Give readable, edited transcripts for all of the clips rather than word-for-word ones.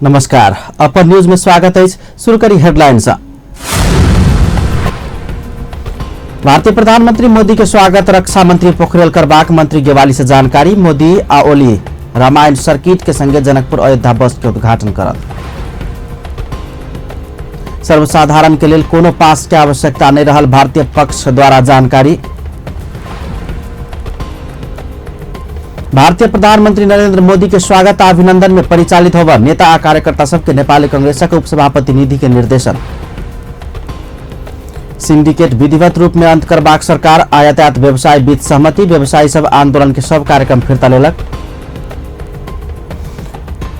नमस्कार, अपन न्यूज में स्वागत है। शुरू करी हेडलाइन से। भारतीय प्रधानमंत्री मोदी के स्वागत रक्षा मंत्री पोखरेल करबाक मंत्री गेवाली से जानकारी। मोदी आ ओली रामायण सर्किट के संगे जनकपुर अयोध्या बस के उद्घाटन करत। सर्वसाधारण के लेल कोनो पास के आवश्यकता नहीं रहल भारतीय पक्ष द्वारा जानकारी। भारतीय प्रधानमंत्री नरेंद्र मोदी के स्वागत आ अभिनंदन में परिचालित होगा नेता आ कार्यकर्ता सबके नेपाली कांग्रेसक उपसभापति निधि के निर्देशन। सिंडिकेट विधिवत रूप में अंत करबाक सरकार आ यातायात व्यवसाय बीच सहमति। व्यवसायी सब आंदोलन के सब कार्यक्रम फिर्ता लेलक।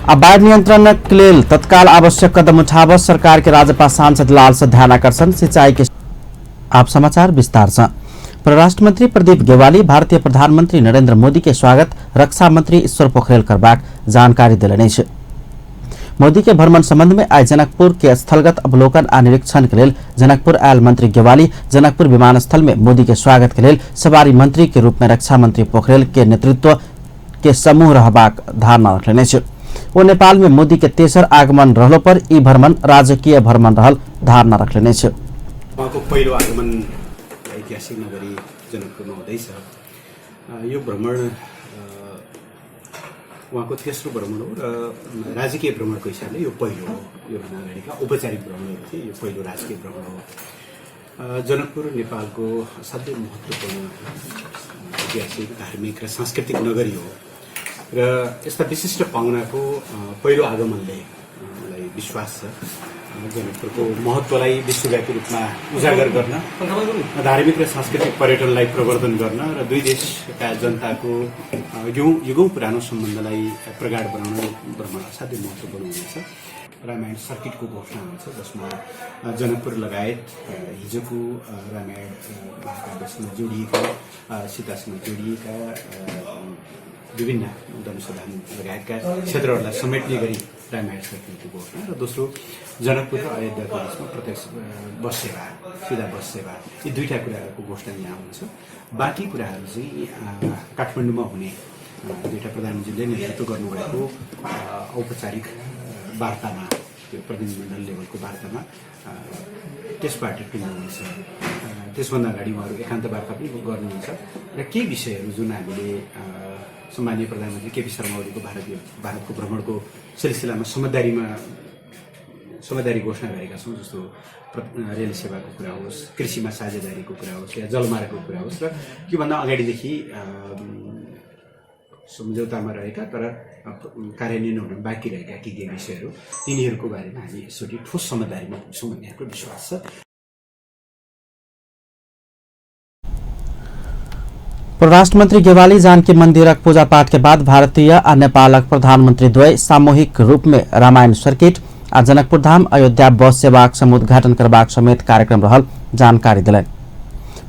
आ बाढ़ नियंत्रण के लेल तत्काल आवश्यक कदम उठाब सरकार के राजपा सांसद लाल से ध्यानाकर्षण। सिंचाई के आप समाचार विस्तार से। परराष्ट्र मंत्री प्रदीप गेवाली भारतीय प्रधानमंत्री नरेंद्र मोदी के स्वागत रक्षा मंत्री ईश्वर पोखरेल करबाक जानकारी देलनि अछि। मोदी के भ्रमण संबंध में आइ जनकपुर के स्थलगत अवलोकन आ निरीक्षण के लेल जनकपुर आयल मंत्री गेवाली जनकपुर विमानस्थल में मोदी के स्वागत के लेल सवारी मंत्री के रूप में रक्षा मंत्री पोखरेल के नेतृत्व के समूह रहबाक धारणा रखलनि अछि। ओ नेपाल में मोदी के तेसर आगमन रहलो पर ई भ्रमण राजकीय भ्रमण रहल धारणा रखलनि अछि। उहाँको पहिलो आगमन ऐतिहासिक नगरी जनकपुरमा हुँदैछ। यो भ्रमण उहाँको तेस्रो भ्रमण हो र राजकीय भ्रमणको हिसाबले यो पहिलो हो। योभन्दा अगाडिका औपचारिक भ्रमणहरू थिए, यो पहिलो राजकीय भ्रमण हो। जनकपुर नेपालको असाध्यै महत्त्वपूर्ण ऐतिहासिक, धार्मिक र सांस्कृतिक नगरी हो र यस्ता विशिष्ट पाहुनाको पहिलो आगमनले मलाई विश्वास छ जनकपुरको महत्त्वलाई विश्वव्यापी रूपमा उजागर गर्न, धार्मिक र सांस्कृतिक पर्यटनलाई प्रवर्धन गर्न र दुई देशका जनताको युगौँ पुरानो सम्बन्धलाई प्रगाढ बनाउन भ्रमण असाध्यै महत्त्वपूर्ण हुनेछ। रामायण सर्किटको घोषणा हुन्छ, जसमा जनकपुर लगायत हिजोको रामायण महाकाव्यसँग जोडिएका, सीतासँग जोडिएका विभिन्न धनुषधाम लगायतका क्षेत्रहरूलाई समेट्ने गरी रामायण सर्किटको घोषणा र दोस्रो जनकपुर र अयोध्याको बिचमा प्रत्यक्ष बस सेवा, सिधा बस सेवा, यी दुईटा कुराहरूको घोषणा यहाँ हुन्छ। बाँकी कुराहरू चाहिँ काठमाडौँमा हुने दुईटा प्रधानमन्त्रीले नेतृत्व गर्नुभएको औपचारिक वार्तामा, त्यो प्रतिनिधिमण्डल लेभलको वार्तामा त्यसबाट टुङ्गिनेछ। त्यसभन्दा अगाडि उहाँहरू एकान्त वार्ता पनि गर्नुहुन्छ र केही विषयहरू जुन हामीले सम्माननीय प्रधानमन्त्री केपी शर्मा ओलीको भारतको भ्रमणको सिलसिलामा समझदारी घोषणा गरेका छौँ, जस्तो रेल सेवाको कुरा होस्, कृषिमा साझेदारीको कुरा होस् या जलमार्गको कुरा होस् र त्योभन्दा अगाडिदेखि सम्झौतामा रहेका तर कार्यान्वयन हुन बाँकी रहेका के के विषयहरू, तिनीहरूको बारेमा हामी यसचोटि ठोस समझदारीमा पुग्छौँ भन्ने हाम्रो विश्वास छ। परराष्ट्र मंत्री गेवाली जानकी मंदिरक पूजा पाठ के बाद भारतीय आ नेपालक प्रधानमंत्री द्वय सामूहिक रूप में रामायण सर्किट आ जनकपुर धाम अयोध्या बस सेवाक समुद्घाटन करबाक समेत कार्यक्रम रहल जानकारी देलनि।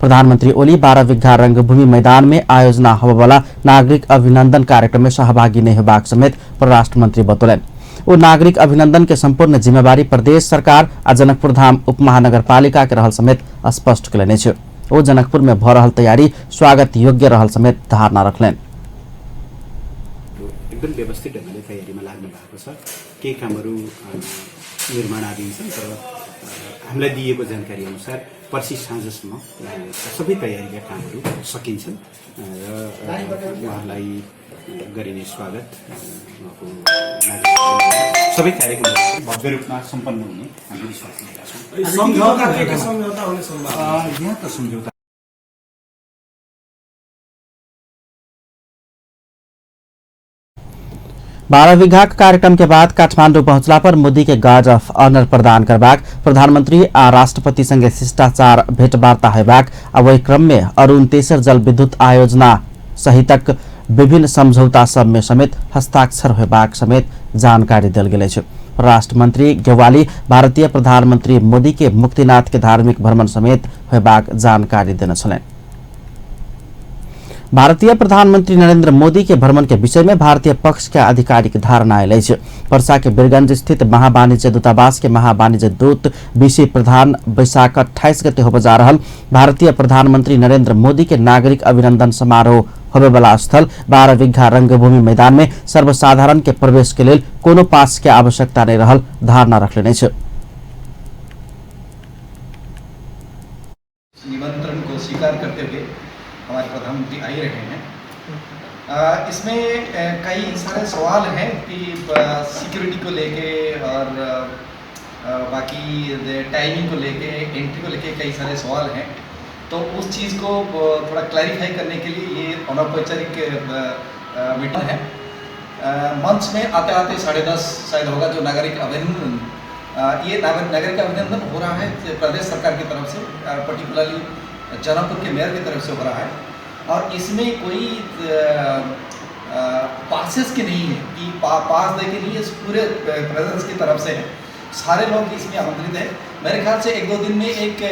प्रधानमंत्री ओली 12 बिघा रंगभूमि मैदान में आयोजना होबयवला नागरिक अभिनंदन कार्यक्रम में सहभागी नहीं होबाक समेत परराष्ट्र मंत्री बतौलनि। ओ नागरिक अभिनंदन के संपूर्ण जिम्मेवारी प्रदेश सरकार आ जनकपुर धाम उपमहानगरपालिका के रहल समेत स्पष्ट कयलनि अछि। ओ जनकपुर में भ रहल तैयारी स्वागत योग्य रहल समेत धारणा रखलनि। एकदम व्यवस्थित ढङ्गले तयारीमा लाग्नु भएको छ। केही कामहरू निर्माणाधीन छन्, तर हामीलाई दिएको जानकारी अनुसार पर्सि साँझसम्म सबै तयारीका कामहरू सकिन्छन् र उहाँहरूलाई गरिने स्वागत, उहाँको सबै कार्यक्रमहरू भव्य रूपमा सम्पन्न हुने हामी विश्वास लिएका छौँ। यहाँ त सम्झौता 12 बिघा कार्यक्रम के बाद काठमाडौँ पहुंचला पर मोदी के गार्ड ऑफ ऑनर प्रदान करबाक, प्रधानमंत्री आ राष्ट्रपति संगे शिष्टाचार भेंटवार्ता हेबाक आ ओहि क्रम में अरुण तेसर जल विद्युत आयोजना सहितक विभिन्न समझौता सब में समेत हस्ताक्षर हेबाक समेत जानकारी देल गेल अछि। परराष्ट्र मंत्री गेवाली भारतीय प्रधानमंत्री मोदी के मुक्तिनाथ के धार्मिक भ्रमण समेत हेबाक जानकारी देने छलनि। भारतीय प्रधानमंत्री नरेंद्र मोदी के भ्रमण के विषय में भारतीय पक्ष के आधिकारिक धारणा आयल अछि। पर्सा के वीरगंज स्थित महावाणिज्य दूतावास के महावाणिज्य दूत बीसी प्रधान वैशाख 28 गते होबय जा रहल भारतीय प्रधानमंत्री नरेंद्र मोदी के नागरिक अभिनंदन समारोह होबेवाला स्थल 12 बिघा रंगभूमि मैदान में सर्वसाधारण के प्रवेश के लेल कोनो पास के आवश्यकता नहीं रहल धारणा रखलेने अछि। निमंत्रण को स्वीकार करते हुए हमारे प्रधानमंत्री आ ही रहे हैं। इसमें कई सारे सवाल हैं कि सिक्योरिटी को लेके और बाकी टाइमिंग को लेके, एंट्री को लेके कई सारे सवाल हैं। तो उस चीज़ को थोड़ा क्लैरिफाई करने के लिए ये अनौपचारिक मीटिंग है। मंच में आते आते 10:30 शायद होगा। जो नागरिक अभिनंदन, ये नागरिक अभिनंदन हो रहा है प्रदेश सरकार की तरफ से, पर्टिकुलरली जनकपुर के मेयर की तरफ से हो रहा है। और इसमें कोई पासेस की नहीं है कि पास दे के नहीं, इस पूरे प्रेजेंस की तरफ से है। सारे लोग इसमें आमंत्रित हैं। मेरे ख्याल से 1-2 दिन में एक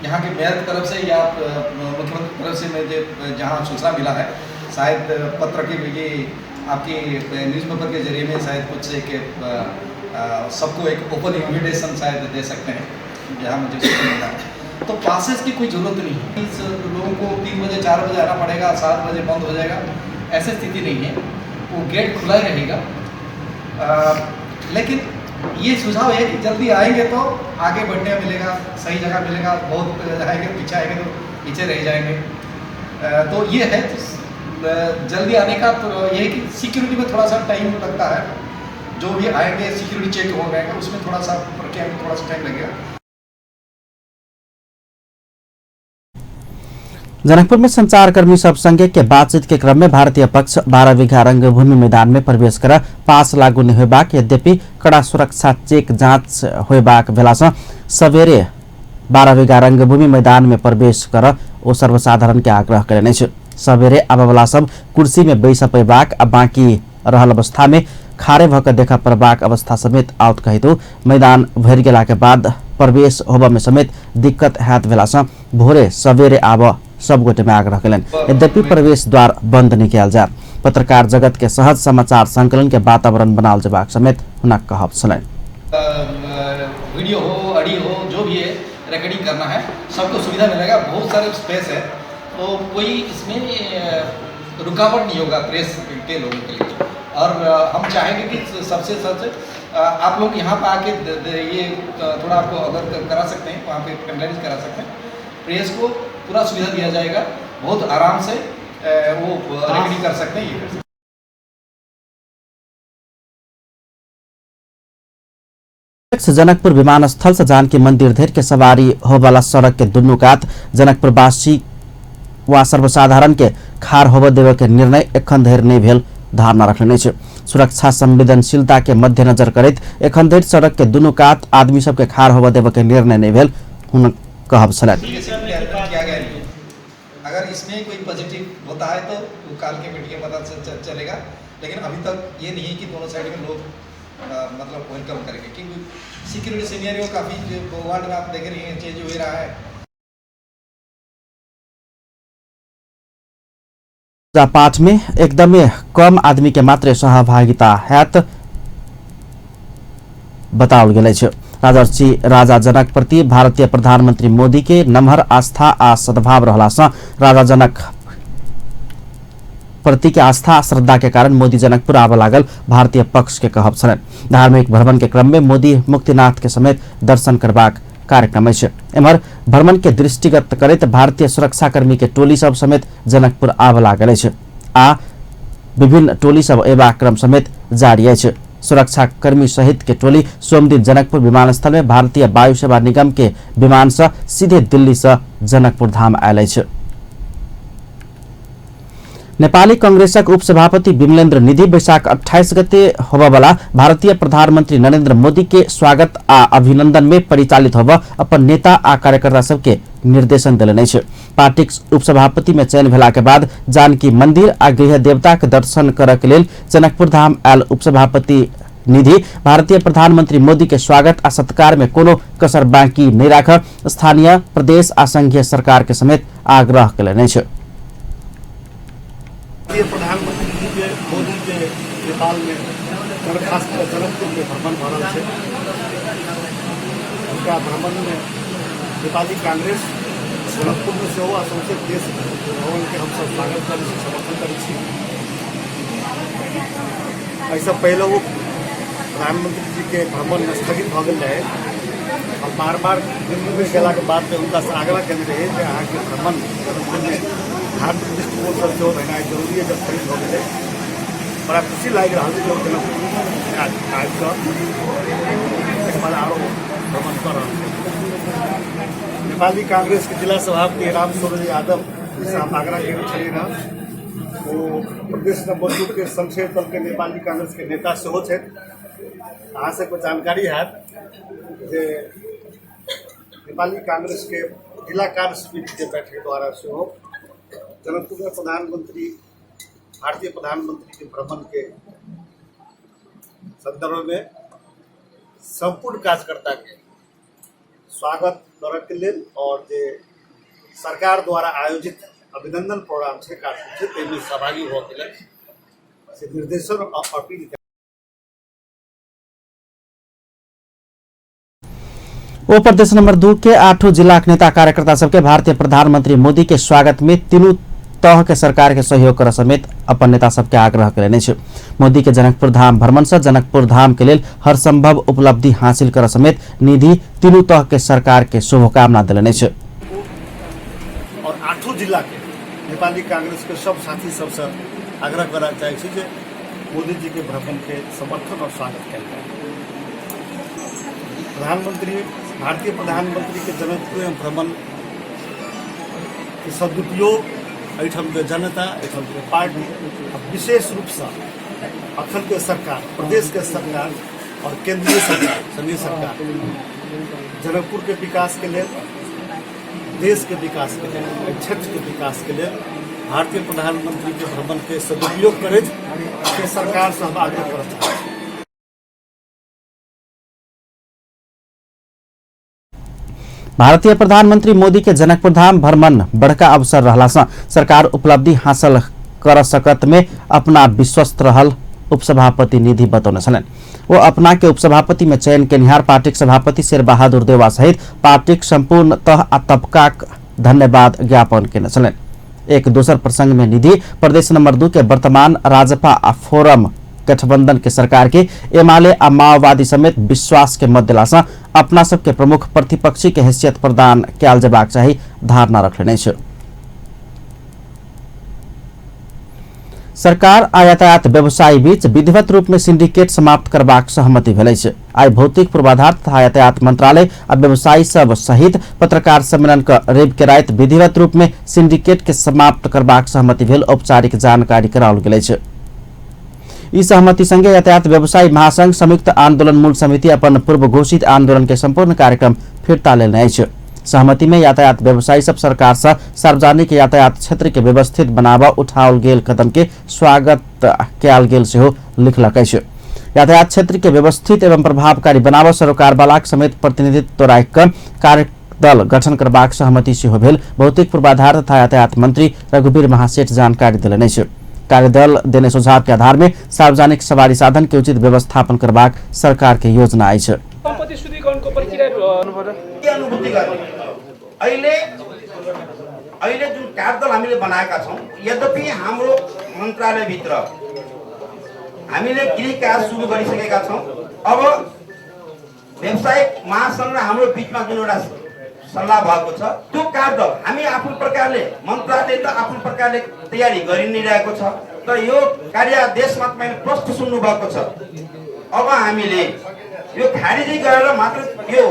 यहाँ के मेयर की तरफ से या मुख्यमंत्री की तरफ से मुझे जहाँ सूचना मिला है, शायद पत्र के ये आपके न्यूज़पेपर के जरिए में शायद कुछ एक सबको एक ओपन इन्विटेशन शायद दे सकते हैं, जहाँ मुझे सूचना मिला है। तो पासेस की कोई ज़रूरत नहीं है। इस लोगों को 3 बजे 4 बजे आना पड़ेगा, 7 बजे बंद हो जाएगा, ऐसी स्थिति नहीं है। वो गेट खुला ही रहेगा। लेकिन ये सुझाव है कि जल्दी आएंगे तो आगे बढ़ने मिलेगा, सही जगह मिलेगा। बहुत आएंगे, पीछे आएंगे तो पीछे रह जाएंगे। तो ये है। तो जल्दी आने का तो ये है कि सिक्योरिटी में थोड़ा सा टाइम लगता है। जो भी आएंगे सिक्योरिटी चेक हो जाएगा, उसमें थोड़ा सा प्रक्रिया में थोड़ा सा टाइम लगेगा। जनकपुर में संचारकर्मी सब संगे के बातचीत के क्रम में भारतीय पक्ष 12 बीघा रंगभूमि मैदान में प्रवेश कर पास लागू नहीं होबाक, यद्यपि कड़ा सुरक्षा चेक जांच होबाक भेला सँ सवेरे 12 बीघा रंगभूमि मैदान में प्रवेश कर ओ सर्वसाधारण के आग्रह कयलनि अछि। सवेरे आबयवला सब कुर्सी में बैस पेबाक आ बाकी रहल अवस्था में खारे भऽ कऽ देखऽ पड़बाक अवस्था समेत आओत कहितो मैदान भरि गेला के बाद प्रवेश होबऽ में समेत दिक्कत हैत भेला सँ भोरे सवेरे आबऽ सब गोटे में आग्रह कयलनि। यद्यपि प्रवेश द्वार बंद नहीं कयल जाय, पत्रकार जगत के सहज समाचार संकलन के वातावरण बनाल जेबाक समेत हुनक कहब छलनि। वीडियो हो, ऑडियो हो, जो भी है रिकॉर्डिंग करना है, सबको सुविधा मिलेगा। बहुत सारे स्पेस है, तो कोई इसमें रुकावट नहीं होगा प्रेस के लोगों के लिए। और हम चाहेंगे कि सबसे सबसे आप लोग यहाँ पर आके ये थोड़ा आपको अगर करा सकते हैं, वहाँ पे फैमिलाइज करा सकते हैं। प्रेस को पूरा सुविधा दिया जाएगा, बहुत आराम से वो रिकॉर्डिंग कर सकते हैं, ये कर सकते हैं। जनकपुर विमानस्थल से जानकी मंदिर धरि के सवारी होवाला सड़क के दुनू कात जनकपुरवासी वा सर्वसाधारण के खार होबऽ देबऽ के निर्णय एखन धरि नहि भेल धारणा रखने अछि। सुरक्षा संवेदनशीलता के मद्देनजर करैत एखन धरि सड़क के दुनू कात आदमी सबके खार होबऽ देबऽ के निर्णय नहि भेल हुनक कहब छलनि। अगर इसमें कोई पॉजिटिव होता है तो वो काल के मीटिंग में पता चलेगा, लेकिन अभी तक ये नहीं है कि दोनों साइड में लोग मतलब welcome करेंगे, क्योंकि सिक्योरिटी सिनेरियो काफ़ी वर्ल्ड में आप देख रहे हैं चेंज हो रहा है। पूजा पाठ में एकदमै कम आदमी के मात्र सहभागिता हैत बताओल गेल अछि। राजर्षि राजा जनक प्रति भारतीय प्रधानमंत्री मोदी के नमहर आस्था आ सद्भाव रहला सँ राजा जनक प्रति के आस्था आ श्रद्धा के कारण मोदी जनकपुर आबऽ लागल भारतीय पक्ष के कहब छलनि। धार्मिक भ्रमण के क्रम में मोदी मुक्तिनाथ के समेत दर्शन करबाक कार्यक्रम अछि। एम्हर भ्रमण के दृष्टिगत करैत भारतीय सुरक्षाकर्मी के टोली सब समेत जनकपुर आबऽ लागल अछि आ विभिन्न टोली सब अयबाक क्रम समेत जारी अछि। सुरक्षाकर्मी सहित के टोली सोमदिन जनकपुर विमानस्थल में भारतीय वायु सेवा निगम के विमान से सीधे दिल्ली से जनकपुर धाम आयल अछि। नेपाली कांग्रेसक उपसभापति विमलेन्द्र निधि वैशाख 28 गते होबयवला भारतीय प्रधानमंत्री नरेंद्र मोदी के स्वागत आ अभिनंदन में परिचालित होबय अपन नेता आ कार्यकर्ता सबके निर्देशन देलनि अछि। पार्टीक उपसभापति में चयन भेला के बाद जानकी मंदिर आ गृह देवता के दर्शन करय के लेल जनकपुर धाम आयल उपसभापति निधि भारतीय प्रधानमंत्री मोदी के स्वागत आ सत्कार में कोनो कसर बाँकी नहीं राख स्थानीय प्रदेश आ संघीय सरकार के समेत आग्रह कयलनि अछि। प्रधानमंत्री जी के मोदी के नेपाल में खास कर जनकपुर में भ्रमण भऽ रहल छै। उनका भ्रमण में नेपाली कांग्रेस जनकपुरमे सेहो आ सौंसे देश भ्रमणके हमसभ स्वागत करै छी, समर्थन करै छी। एहिसँ पहिले ओ प्रधानमंत्री जीके भ्रमण स्थगित भऽ गेल रहै। हम बार बार दिल्लीमे गेलाके बाद हुनकासँ आग्रह केने रही जे अहाँके भ्रमण जनकपुरमे धार्मिक दृष्टिकोणसँ सेहो भेनाइ जरूरी है, जब स्थगित भऽ गेलै। बड़ा खुशी लागि रहल छै जे ओ जनकपुर आबि कऽ एकर बाद आरो भ्रमण कऽ रहल छै। नेपाली कांग्रेसके जिला सभापति राम स्वरूप यादव से हम आग्रह केने छलियै हँ। ओ प्रदेश नंबर 2 के संसदीय दल के नेपाली कांग्रेस के नेता सेहो छथि। अहाँ सबके जानकारी हैत जे नेपाली कांग्रेस के जिला कार्य समिति के बैठक द्वारा सेहो जनकपुर में प्रधानमंत्री, भारतीय प्रधानमंत्री के भ्रमण के संदर्भ में संपूर्ण कार्यकर्ता के स्वागत करऽ के लेल और जे सरकार द्वारा आयोजित अभिनंदन प्रोग्राम छै, कार्यक्रम छै, ताहिमे सहभागी होऽ के लेल से निर्देशन और अपील। ओ प्रदेश नंबर 2 के 8 जिलाक नेता कार्यकर्ता सबके भारतीय प्रधानमंत्री मोदी के स्वागत में तीनू तह के सरकार के सहयोग कर समेत अपन नेता सबके आग्रह कयलनि अछि। मोदी के जनकपुर धाम भ्रमण से जनकपुर धाम के लेल हर संभव उपलब्धि हासिल कर समेत निधि तीनू तह के सरकार के शुभकामना देलनि अछि। और 8 जिला के नेपाली कांग्रेस के सब साथी सबसे आग्रह करना चाहै छी जे मोदी जी के भ्रमण के समर्थन और स्वागत कयल जाय। प्रधानमंत्री, भारतीय प्रधानमंत्री के जनकपुर में भ्रमण के सदुपयोग एहिठाम के जनता, एहिठाम के पार्टी, विशेष रूपसँ अखन के सरकार, प्रदेश के सरकार और केंद्रीय सरकार, संघीय सरकार जनकपुर के विकास के लेल, देश के विकास के लेल, एहि क्षेत्र के विकास के लेल भारतीय प्रधानमंत्री के भ्रमण के सदुपयोग करैत के सरकार से हम आग्रह करऽ चाहै छी। भारतीय प्रधानमंत्री मोदी के जनकपुर धाम भ्रमण बड़का अवसर रहला से सरकार उपलब्धि हासिल कर सकत में अपना विश्वस्त रहल उपसभापति निधि बतौने छलनि। वो अपना के उपसभापति में चयन केनिहार पार्टीक सभापति शेर बहादुर देवा सहित पार्टीक संपूर्ण तह आ तबकाक धन्यवाद ज्ञापन केने छलनि। एक दोसर प्रसंग में निधि प्रदेश नंबर 2 के वर्तमान राजपा आ फोरम गठबंधन के सरकार के एमाले आ माओवादी समेत विश्वास के मत देला से अपना सबके प्रमुख प्रतिपक्षी के हैसियत प्रदान कयल जेबाक चाही धारणा रखने अछि। सरकार आ यातायात व्यवसायी बीच विधिवत रूप में सिंडिकेट समाप्त करबाक सहमति भेल अछि। आइ भौतिक पूर्वाधार तथा यातायात मंत्रालय आ व्यवसायी सब सहित पत्रकार सम्मेलन क रवि के राति विधिवत रूप में सिंडिकेट के समाप्त करबाक सहमति भेल औपचारिक जानकारी कराओल गेल अछि। ई सहमति संगे यातायात व्यवसायी महासंघ संयुक्त आंदोलन मूल समिति अपन पूर्व घोषित आंदोलन के संपूर्ण कार्यक्रम फिर्ता लेने अछि। सहमति में यातायात व्यवसायी सब सरकार से सार्वजनिक यातायात क्षेत्र के व्यवस्थित बनाबऽ उठाओल गेल कदम के स्वागत कयल गेल सेहो लिखलक अछि। यातायात क्षेत्र के व्यवस्थित एवं प्रभावकारी बनाबऽ सरोकार वालाक समेत प्रतिनिधित्व राखि कऽ कार्यदल गठन करबाक सहमति सेहो भेल भौतिक पूर्वाधार तथा यातायात मंत्री रघुवीर महासेठ जानकारी देलनि अछि। कार्यदल देने सुझाव के आधार में सार्वजनिक सवारी साधन के उचित व्यवस्थापन करबाक सरकार के योजना अछि। सम्पत्ति शुद्धिकरणको प्रक्रिया के अनुभूति गर्ने? अहिले अहिले जुन कार्यदल हामीले बनाएका छौँ, यद्यपि हाम्रो मन्त्रालयभित्र हामीले गृह कार्य सुरु गरिसकेका छौँ। अब व्यावसायिक महासङ्घ र हाम्रो बिचमा जुन एउटा सल्लाह भएको छ त्यो कार्यदल हामी आफ्नो प्रकारले, मन्त्रालयले त आफ्नो प्रकारले तयारी गरि नै रहेको छ, तर यो कार्यादेशमा तपाईँले प्रश्न सुन्नुभएको छ। अब हामीले यो खारिजी गरेर मात्र यो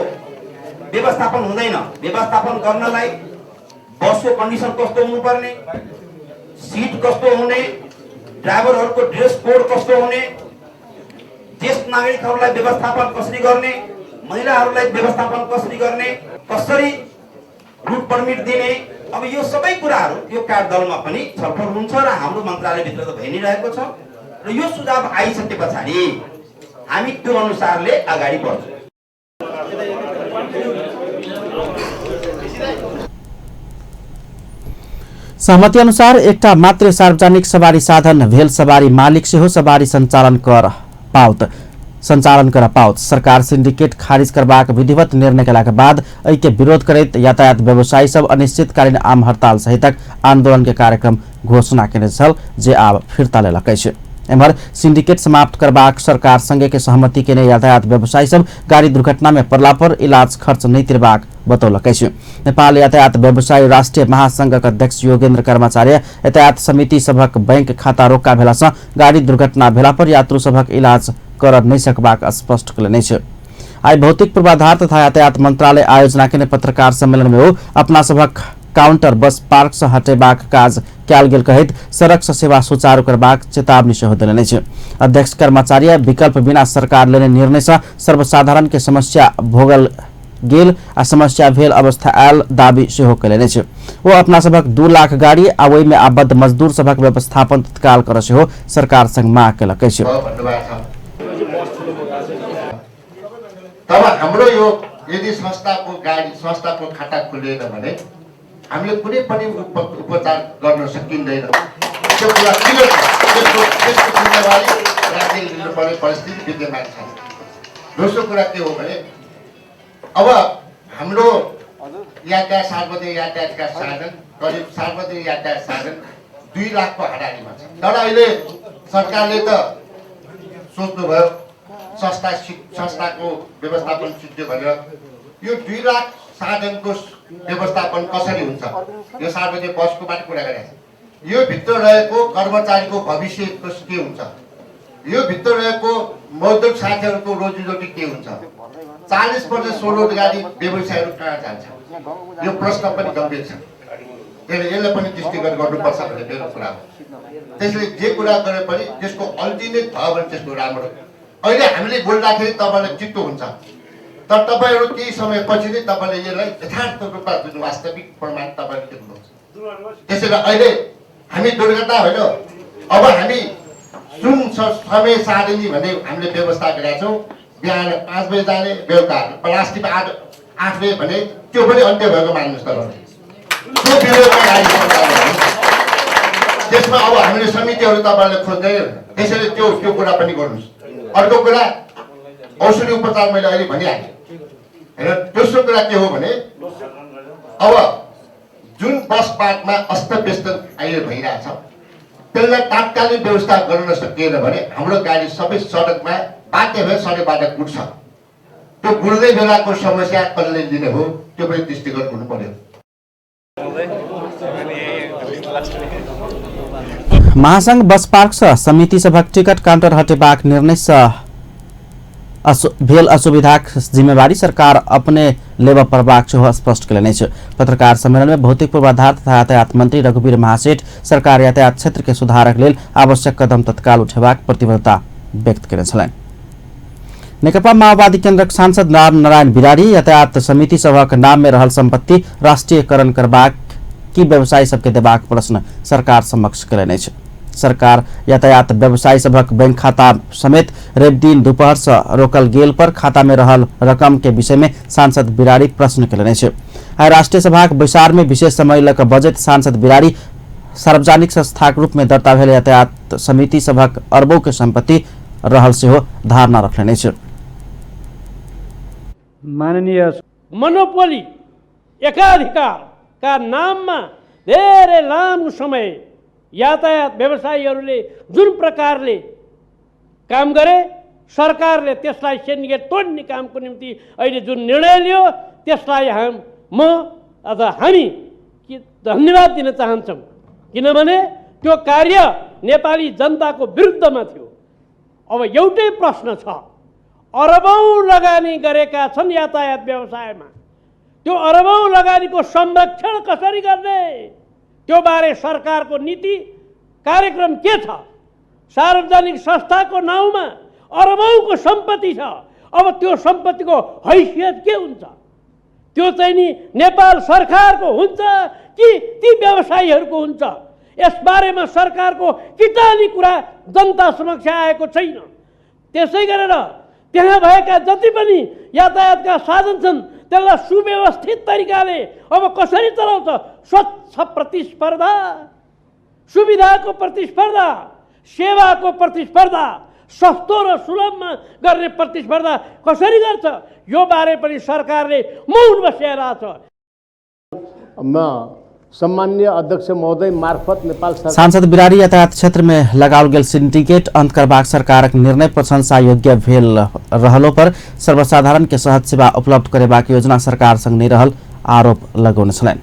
व्यवस्थापन हुँदैन। व्यवस्थापन गर्नलाई बसको कन्डिसन कस्तो हुनुपर्ने, सिट कस्तो हुने, ड्राइभरहरूको ड्रेस कोड कस्तो हुने, ज्येष्ठ नागरिकहरूलाई व्यवस्थापन कसरी गर्ने, महिलाहरूलाई व्यवस्थापन कसरी गर्ने, कसरी रुट पर्मिट दिने, अब यो सबै कुराहरू यो कार्यदलमा पनि छलफल हुन्छ र हाम्रो मन्त्रालयभित्र त भइ नै रहेको छ। र यो सुझाव आइसके पछाडि हामी त्यो अनुसारले अगाडि बढ्छौँ। सहमति अनुसार एकटा मात्र सार्वजनिक सवारी साधन भेल सवारी मालिक सेहो सवारी सञ्चालन कर पाओत। संचालन कर पाओत। सरकार सिंडिकेट खारिज करबाक विधिवत निर्णय केलाक बाद एहि के विरोध करैत यातायात व्यवसायी सब अनिश्चितकालीन आम हड़ताल सहितक आंदोलन के कार्यक्रम घोषणा केने छल, जे आब फिर्ता लेलक अछि। एम्हर सिंडिकेट समाप्त करबाक सरकार संगे के सहमति केने यातायात व्यवसायी सब गाड़ी दुर्घटना में पड़ला पर इलाज खर्च नहीं तिरबाक बतौलक अछि। नेपाल यातायात व्यवसायी राष्ट्रिय महासंघक अध्यक्ष योगेन्द्र कर्माचार्य यातायात समिति सभक बैंक खाता रोका भेला सँ गाड़ी दुर्घटना भेला पर यात्रु सभक इलाज कर नहीं सकबाक स्पष्ट केलनि अछि। आइ भौतिक पूर्वाधार तथा यातायात मंत्रालय आयोजना केने पत्रकार सम्मेलन में ओ अपना सभक काउंटर बस पार्क से हटेबाक काज कयल गेल कहैत सड़क से सेवा सुचारू करबाक चेतावनी सेहो देलनि अछि। अध्यक्ष कर्माचार्य विकल्प बिना सरकार लेने निर्णय से सर्वसाधारण के समस्या भोगल गेल आ समस्या भेल अवस्था आयल दावी सेहो कयलनि अछि। ओ अपना सभक 2 लाख गाड़ी आ ओहि में आबद्ध मजदूर सभक व्यवस्थापन तत्काल कर सेहो सरकार संग माग केलक अछि। तब हाम्रो यो यदि संस्थाको गाडी संस्थाको खाता खुलेन भने हामीले कुनै पनि उपचार गर्न सकिँदैन। त्यो कुरा किन छ? त्यसको जिम्मेवारी राज्यले लिनुपर्ने परिस्थिति विद्यमान छ। दोस्रो कुरा के हो भने अब हाम्रो यातायात सार्वजनिक यातायातका साधन करिब सार्वजनिक यातायात साधन 2 लाखको हाराहारीमा छ। तर अहिले सरकारले त सोच्नुभयो संस्थाको व्यवस्थापन सिद्धियो भनेर यो 2 लाख साधनको व्यवस्थापन कसरी हुन्छ? यो सार्वजनिक बसको मात्र कुरा गरेको छ। यो भित्र रहेको कर्मचारीको भविष्य के हुन्छ? यो भित्र रहेको मजदुर साथीहरूको रोजीरोटी के हुन्छ? 40% स्वरोजगारी व्यवसायहरू कहाँ जान्छ? यो प्रश्न पनि गम्भीर छ। त्यसले यसलाई पनि दृष्टिगत गर्नुपर्छ भन्ने मेरो कुरा हो। त्यसले जे कुरा गरे पनि त्यसको अल्टिमेट भयो भने त्यसको राम्रो। अहिले हामीले बोल्दाखेरि तपाईँलाई चित्तो हुन्छ, तर तपाईँहरू केही समयपछि नै तपाईँले यसलाई यथार्थ रूपमा जुन वास्तविक प्रमाण तपाईँले देख्नुहुन्छ। त्यसैले अहिले हामी दुर्घटना होइन, अब हामी जुन समय सारिणी भन्ने हामीले व्यवस्था गरेका छौँ, बिहान 5 बजे जाने, बेलुका लास्टमा 8 बजे भने त्यो पनि अन्त्य भएको मान्नुहोस्। तपाईँले त्यो विरोधमा गाडी त्यसमा अब हामीले समितिहरू तपाईँहरूले खोज्दै, त्यसैले त्यो त्यो कुरा पनि गर्नुहोस्। अर्को कुरा औषधि उपचार मैले अहिले भनिहालेँ होइन। दोस्रो कुरा के हो भने अब जुन बस पार्कमा अस्तव्यस्त अहिले भइरहेछ त्यसलाई तात्कालीन व्यवस्था गर्न सकिएन भने हाम्रो गाडी सबै सडकमा बाध्य भए सडकबाट गुड्छ। त्यो गुड्दै बेलाको समस्या कसले लिने हो त्यो पनि दृष्टिगत हुनु पर्यो। महासंघ बस पार्क सँ समिति सभक टिकट काउंटर हटेबाक निर्णय सँ भेल असुविधाक जिम्मेवारी सरकार अपने लेबऽ पड़बाक सेहो स्पष्ट केलनि अछि। पत्रकार सम्मेलन में भौतिक पूर्वाधार तथा यातायात मंत्री रघुवीर महासेठ सरकार यातायात क्षेत्र के सुधारक लेल आवश्यक कदम तत्काल उठेबाक प्रतिबद्धता व्यक्त केने छलनि। नेकपा माओवादी केन्द्रक सांसद रामनारायण बिरारी यातायात समिति सभक नाम में रहल संपत्ति राष्ट्रीयकरण करबाक की व्यवसायी सबके देबाक प्रश्न सरकार समक्ष केलनि अछि। सरकार यातायात व्यवसायी सभक बैंक खाता समेत रविदिन दोपहर से रोकल गेल पर खाता में रहल रकम के विषय में सांसद बिरारी प्रश्न केलनि अछि। आइ राष्ट्रीय सभाक बैसार में विशेष समय लऽ कऽ बजैत सांसद बिरारी सार्वजनिक संस्थाक रूप में दर्ता भेल यातायात समिति सभक अरबों के संपत्ति रहल सेहो धारणा रखलनि अछि। माननीय मोनोपोली एकाधिकारका नाममा धेरै लामो समय यातायात व्यवसायीहरूले जुन प्रकारले काम गरे, सरकारले त्यसलाई सिन्डिकेट तोड्ने कामको निम्ति अहिले जुन निर्णय लियो त्यसलाई म अथवा हामी धन्यवाद दिन चाहन्छौँ, किनभने त्यो कार्य नेपाली जनताको विरुद्धमा थियो। अब एउटै प्रश्न छ, अरबौँ लगानी गरेका छन् यातायात व्यवसायमा, त्यो अरबौँ लगानीको संरक्षण कसरी गर्ने, त्यो बारे सरकारको नीति कार्यक्रम के छ? सार्वजनिक संस्थाको नाउँमा अरबौँको सम्पत्ति छ, अब त्यो सम्पत्तिको हैसियत के हुन्छ? त्यो चाहिँ नि नेपाल सरकारको हुन्छ कि ती व्यवसायीहरूको हुन्छ? यसबारेमा सरकारको किटानी कुरा जनता समक्ष आएको छैन। त्यसै गरेर त्यहाँ भएका जति पनि यातायातका साधन छन् त्यसलाई सुव्यवस्थित तरिकाले अब कसरी चलाउँछ? स्वच्छ प्रतिस्पर्धा, सुविधाको प्रतिस्पर्धा, सेवाको प्रतिस्पर्धा, सस्तो र सुलभमा गर्ने प्रतिस्पर्धा कसरी गर्छ? यो बारे पनि सरकारले मौन बसिरहेछ। म सम्माननीय अध्यक्ष महोदय मार्फत नेपाल सरकार सांसद बिरारी यातायात क्षेत्र में लगाओल गेल सिंडिकेट अंत करबाक सरकारक निर्णय प्रशंसा योग्य भेल रहलो पर सर्वसाधारण के सहज सेवा उपलब्ध करेबाक योजना सरकार संग नहि रहल आरोप लगौने छलनि।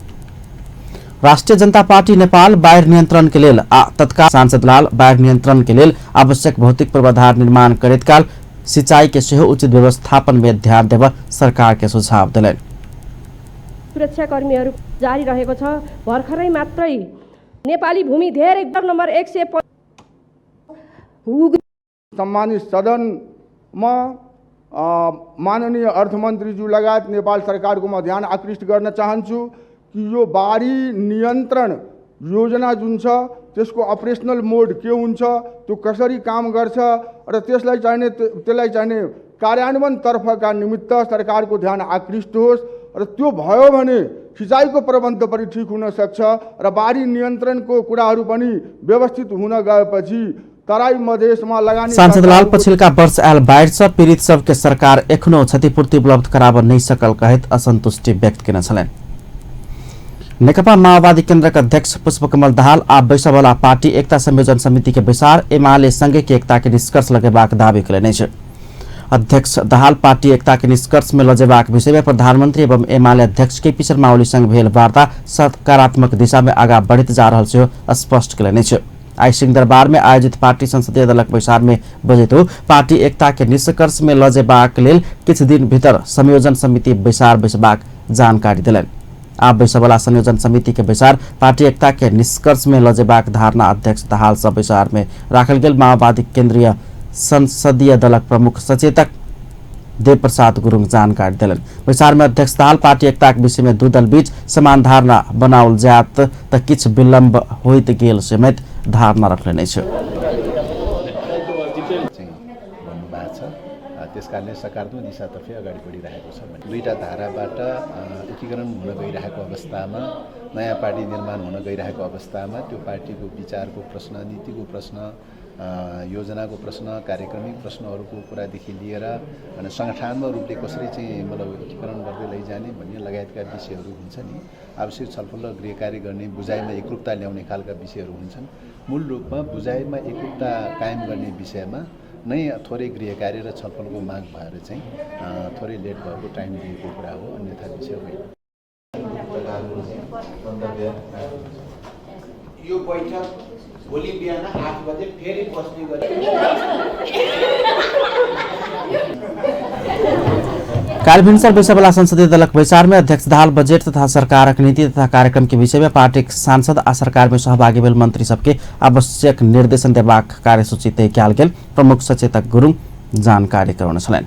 राष्ट्रिय जनता पार्टी नेपाल बाढ़ि नियंत्रण के लेल आ तत्काल सांसद लाल बाढ़ि नियंत्रण के लेल आवश्यक भौतिक पूर्वाधार निर्माण करैत काल सिंचाई के सेहो उचित व्यवस्थापन में ध्यान देब सरकार के सुझाव देलनि। सुरक्षाकर्मीहरू जारी रहेको छ। भर्खरै मात्रै नेपाली भूमि धेरै नम्बर 100 सम्मानित सदनमा माननीय अर्थमन्त्रीज्यू लगायत नेपाल सरकारको म ध्यान आकृष्ट गर्न चाहन्छु कि यो बाढी नियन्त्रण योजना जुन छ त्यसको अपरेसनल मोड के हुन्छ, त्यो कसरी काम गर्छ र त्यसलाई चाहिने कार्यान्वयनतर्फका निमित्त सरकारको ध्यान आकृष्ट होस् र त्यो भयो भने सिँचाइको प्रबन्ध पनि ठिक हुन सक्छ र बाढी नियन्त्रणको कुराहरू पनि व्यवस्थित हुन गएपछि तराई मधेसमा लगानी। सांसद लाल पछिल्का वर्ष आयल बाढ़ि से पीड़ित सबके सरकार एखनो क्षतिपूर्ति उपलब्ध कराब नहि सकल कहैत असंतुष्टि व्यक्त केने छलनि। नेकपा माओवादी केन्द्रक अध्यक्ष पुष्पकमल दाहाल आ बैसबला पार्टी एकता संयोजन समिति के बैसार एमाले संगे के एकता के निष्कर्ष लगेबाक दावी कयलनि अछि। अध्यक्ष दाहाल पार्टी एकता के निष्कर्ष में लजेबाक विषय में प्रधानमंत्री एवं एमाले अध्यक्ष केपी शर्मा ओली संग भेल वार्ता सकारात्मक दिशा में आगा बढ़ैत जा रहल सेहो स्पष्ट कयलनि अछि। आई सिंहदरबार में आयोजित पार्टी संसदीय दलक बैसार में बजैत पार्टी एकता के निष्कर्ष में लजेबाक लेल किछु दिन भीतर संयोजन समिति बैसार बैसबाक जानकारी देलनि। आब बैसबला संयोजन समिति के बैसार पार्टी एकता के निष्कर्ष में लजेबाक धारणा अध्यक्ष दाहाल सँ बैसार में राखल गेल माओवादी केंद्रीय संसदीय दलक प्रमुख सचेतक देवप्रसाद गुरुङ जानकारी देलनि। बैसार में अध्यक्ष दाहाल पार्टी एकताक विषय में दू दल बीच समान धारणा बनाओल जायत त किछु विलम्ब होइत गेल समेत धारणा रखलनि अछि। त्यसकारणले सकारात्मक दिशातर्फै अगाडि बढिरहेको छ। दुईटा धाराबाट एकीकरण हुन गइरहेको अवस्थामा, नयाँ पार्टी निर्माण हुन गइरहेको अवस्थामा त्यो पार्टीको विचारको प्रश्न, नीतिको प्रश्न, योजनाको प्रश्न, कार्यक्रमिक प्रश्नहरूको कुरादेखि लिएर अनि सङ्गठनात्मक रूपले कसरी चाहिँ मतलब एकीकरण गर्दै लैजाने भन्ने लगायतका विषयहरू हुन्छ नि। आवश्यक छलफल र गृहकार्य गर्ने, बुझाइमा एकरूपता ल्याउने खालका विषयहरू हुन्छन्। मूल रूपमा बुझाइमा एकरूपता कायम गर्ने विषयमा नै थोरै गृहकार्य र छलफलको माग भएर चाहिँ थोरै लेट भएको, टाइम दिएको कुरा हो, अन्यथा विषय होइन। यो बैठक भोलि बिहान 8 बजे फेरि बस्ने गरी। काल्हि भिन्सर बैसबला संसदीय दलक बैसार में अध्यक्ष दाहाल बजट तथा सरकारक नीति तथा कार्यक्रम के विषय में पार्टीक सांसद आ सरकार में सहभागी भेल मंत्री सबके आवश्यक निर्देशन देबाक कार्यसूची तय कयल गेल प्रमुख सचेतक गुरुङ जानकारी करौने छलनि।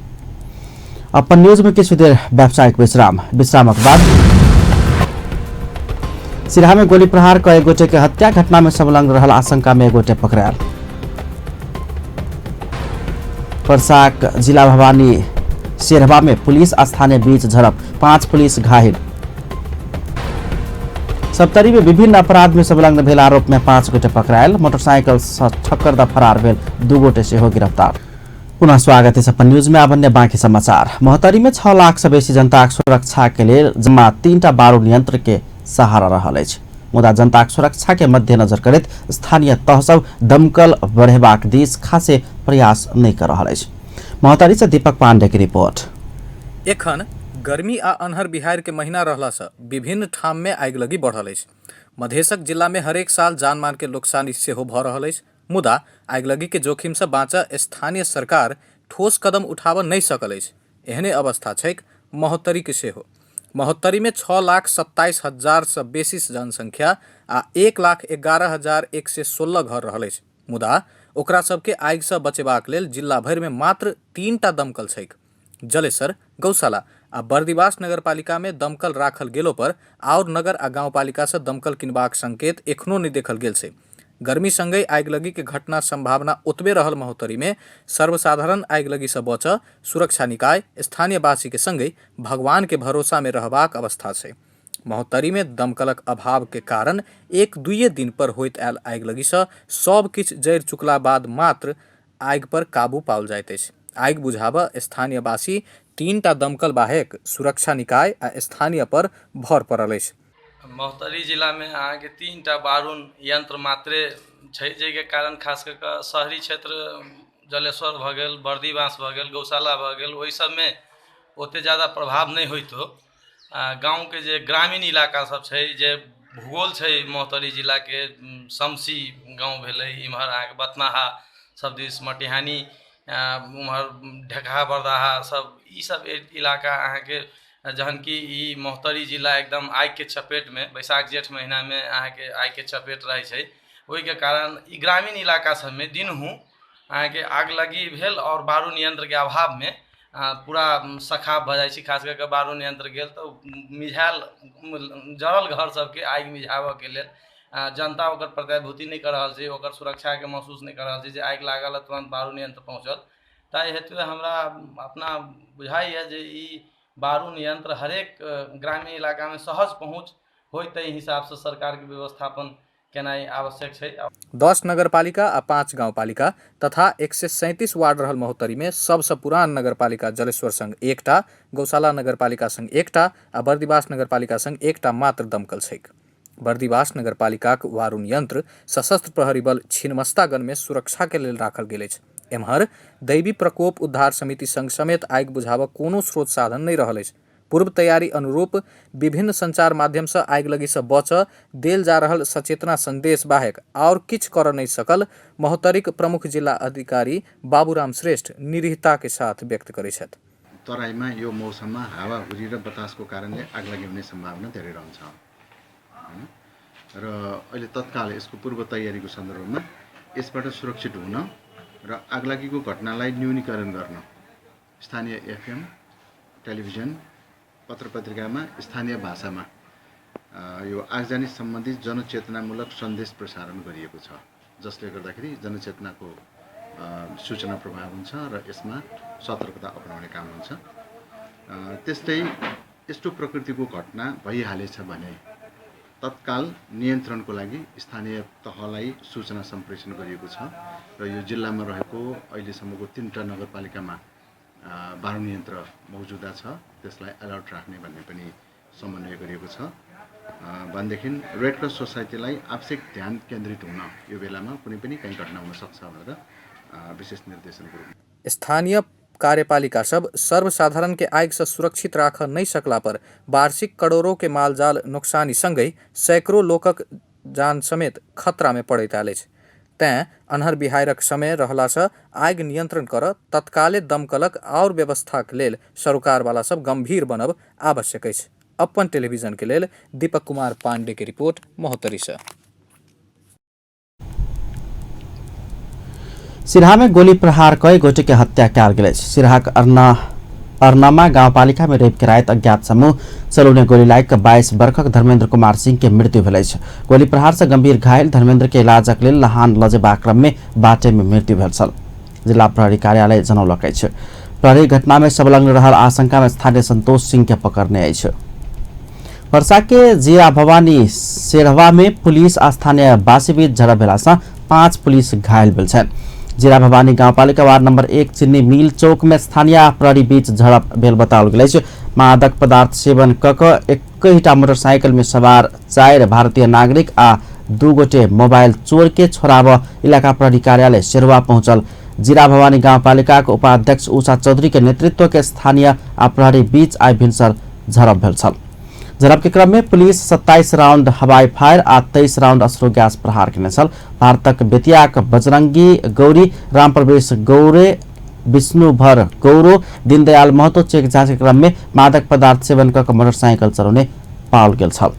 अपन न्यूज में किछु देर व्यावसायिक विश्राम, विश्रामक बाद सिरहा में गोली प्रहार क एक गोटे के हत्या घटना में संलग्न रहल आशंका में एक गोटे पकड़ायल। परसाक जिला भवानी शेरहवा में पुलिस स्थानीय बीच झड़प, 5 पुलिस घायल। सप्तरी में विभिन्न अपराध में संलग्न भेल आरोप में 5 गोटे पकड़ायल, मोटरसाइकिल से ठक्कर द फरार भेल 2 गोटे सेहो गिरफ्तार। पुनः स्वागत है अपन न्यूज में। अब अन्य बाकी समाचार। महोत्तरी में 6 लाख से बेसी जनताक सुरक्षा के लेल जम्मा 3टा बारूद यंत्र के सहारा रहल अछि, मुदा जनताक सुरक्षा के मद्देनजर करैत स्थानीय तह सब दमकल बढ़ेबाक दिस खासे प्रयास नहि कर रहल अछि। महोत्तरी से दीपक पांडे की रिपोर्ट। एखन गर्मी आ अन्हर बिहार के महीना रहला से विभिन्न ठाम में आगिलगी बढ़ल अछि। मधेशक जिला में हरेक साल जानमान के नुकसानी सेहो भ रहल अछि, मुदा आगिलगी के जोखिम से बाँचऽ स्थानीय सरकार ठोस कदम उठाबऽ नहि सकल अछि। एहने अवस्था छैक महोत्तरी के सेहो। महोत्तरी में 6,27,000 से बेसी जनसंख्या आ 1,11,116 घर रहल अछि, मुदा ओकरा सबके आगि से बचेबाक लेल जिला भरि में मात्र 3टा दमकल छैक। जलेसर, गौशाला आ बर्दिवास नगरपालिका में दमकल राखल गेलो पर आओर नगर आ गाउँपालिका से दमकल किनबाक संकेत एखनो नहि देखल गेल छै। गर्मी संगहि आगिलगी के घटना संभावना ओतबे रहल महोत्तरी में सर्वसाधारण आगिलगी से बचऽ सुरक्षा निकाय स्थानीयवासी के संगहि भगवान के भरोसा में रहबाक अवस्था छै। महोत्तरी में दमकलक अभाव के कारण 1-2 दिन पर होइत आयल आगिलगी से सब किछु जरि चुकला बाद मात्र आगि पर काबू पाओल जाइत अछि। आगि बुझाबऽ स्थानीयवासी 3टा दमकल बाहेक सुरक्षा निकाय आ स्थानीय पर भर पड़ल अछि। महोत्तरी जिलामे अहाँके 3टा बारुण यन्त्र मात्रे छै, जाहिके कारण खास कऽ कऽ शहरी क्षेत्र जलेश्वर भऽ गेल, बर्दीबाँस भऽ गेल, गौशाला भऽ गेल, ओहि सबमे ओते जादा प्रभाव नहि होइतो गाँवके जे ग्रामीण इलाका सब छै, जे भूगोल छै महोत्तरी जिलाके, समसी गाँव भेलै, इम्हर अहाँके बथनाहा सब दिस, मटिहानी, उम्हर ढेकहा बरदाहा सब, ई सब इलाका अहाँके, जहन कि ई महोत्तरी जिला एकदम आगिके चपेटमे बैसाख जेठ महिनामे अहाँके आगिके चपेट रहै छै। ओहिके कारण ई ग्रामीण इलाका सबमे दिनहु अहाँके आगलगी भेल आओर बारुण यन्त्रके अभावमे पूरा सखाप भऽ जाइ छै। खास कऽ कऽ बारुण यन्त्र गेल तऽ मिझायल जरल घर सबके आगि मिझाबऽके लेल जनता ओकर प्रत्याभूति नहि कऽ रहल छै, ओकर सुरक्षाके महसूस नहि कऽ रहल छै जे आगि लागल तुरन्त बारुण यन्त्र पहुँचल। ताहि हेतु हमरा अपना बुझाइए जे ई बारुण यन्त्र हरेक ग्रामीण इलाकामे सहज पहुँच होइ ताहि हिसाबसँ सरकारके व्यवस्थापन केनाइ आवश्यक छै। 10 नगरपालिका आ 5 गाउँपालिका तथा 137 वार्ड रहल महोत्तरीमे सबसँ पुरान नगरपालिका जलेश्वर संग 1टा, गौशाला नगरपालिका संग 1टा आ बर्दिवास नगरपालिका संग 1टा मात्र दमकल छैक। बर्दिवास नगरपालिकाक वारुण यन्त्र सशस्त्र प्रहरी बल छिन्नमस्तागणमे सुरक्षाके लेल राखल गेल अछि। एम्हर दैवी प्रकोप उद्धार समिति संग समेत आगि बुझाबऽ कोनो स्रोत साधन नहि रहल अछि। पूर्व तैयारी अनुरूप विभिन्न संचार माध्यमसँ आगिलगीसँ बचऽ देल जा रहल सचेतना संदेश बाहेक आओर किछु करऽ नहि सकल महोत्तरीक प्रमुख जिल्ला अधिकारी बाबूराम श्रेष्ठ निरीहताके साथ व्यक्त करै छथि। तराईमा यो मौसममा हावाहुरी र बतासको कारणले आगलागी हुने सम्भावना धेरै रहन्छ हैन र अहिले तत्काल यसको पूर्व तयारीको सन्दर्भमा यसबाट सुरक्षित हुन र आगलागीको घटनालाई न्यूनीकरण गर्न स्थानीय एफएम, टेलिभिजन, पत्रपत्रिकामा स्थानीय भाषामा यो आगजनी सम्बन्धी जनचेतनामूलक सन्देश प्रसारण गरिएको छ, जसले गर्दाखेरि जनचेतनाको सूचना प्रभाव हुन्छ र यसमा सतर्कता अपनाउने काम हुन्छ। त्यस्तै यस्तो प्रकृतिको घटना भइहालेछ भने तत्काल नियन्त्रणको लागि स्थानीय तहलाई सूचना सम्प्रेषण गरिएको छ र यो जिल्लामा रहेको अहिलेसम्मको 3टा नगरपालिकामा बारुण यन्त्र मौजुदा छ, त्यसलाई अलर्ट राख्ने भन्ने पनि समन्वय गरिएको छ। भनेदेखि रेड क्रस सोसाइटीलाई आवश्यक ध्यान केन्द्रित हुन यो बेलामा कुनै पनि कहीँ घटना हुन सक्छ भनेर विशेष निर्देशनको रूपमा स्थानीय कार्यपालिका सब सर्वसाधारण के आगि से सुरक्षित राख नहीं सकला पर वार्षिक करोड़ों के मालजाल नुकसानी संगहि सैकड़ों लोकक जान समेत खतरा में पड़ैत आयल अछि। तैं अन्हर बिहारक समय रहलासँ आगि नियंत्रण कर तत्काले दमकलक आओर व्यवस्थाक लेल सरोकारवाला सब गंभीर बनब आवश्यक अछि। अपन टेलीविजन के लेल दीपक कुमार पांडे के रिपोर्ट महोत्तरी से। सिरहा में गोली प्रहार कई गोटे के हत्या कयल गेल अछि। सिरहाक अर्नामा गाउँपालिका में रवि के राति अज्ञात समूह चलौने गोली लागि कऽ 22 वर्षक धर्मेंद्र कुमार सिंह के मृत्यु भेल अछि। गोली प्रहार से गंभीर घायल धर्मेंद्र के इलाजक लेल लहान लजेबाक क्रम में बाटे में मृत्यु भेल छल। जिला प्रहरी कार्यालय जनौलक अछि। प्रहरी घटना में संलग्न रहल आशंका में स्थानीय संतोष सिंह के पकड़ने अछि। वर्षा के जिया भवानी सेरहवा में पुलिस आ स्थानीय वासी बीच झड़प भेला सँ 5 पुलिस घायल भेल छनि। जिला भवानी गाउँपालिका वार्ड नंबर 1 चिन्नी मिल चौक में स्थानीय प्रहरी बीच झड़प भेल बताओल गेल अछि। मादक पदार्थ सेवन क क एकहिटा मोटरसाइकिल में सवार 4 भारतीय नागरिक आ 2 गोटे मोबाइल चोर के छोड़ाबऽ इलाका प्रहरी कार्यालय सेरवा पहुंचल। जिला भवानी गाउँपालिका के उपाध्यक्ष उषा चौधरी के नेतृत्व के स्थानीय आ प्रहरी बीच आइ भिनसर झड़प भेल छल। झड़प के क्रम में पुलिस 27 राउंड हवाई फायर आ 23 राउंड अश्रु गैस प्रहार केने छल। भारतक बेतियाक बजरंगी गौरी, रामप्रवेश गौरे, विष्णुभर गौरो, दीनदयाल महतो चेक जाँच के क्रम में मादक पदार्थ सेवन क मोटरसाइकिल चलाउने पाओल गेल छल।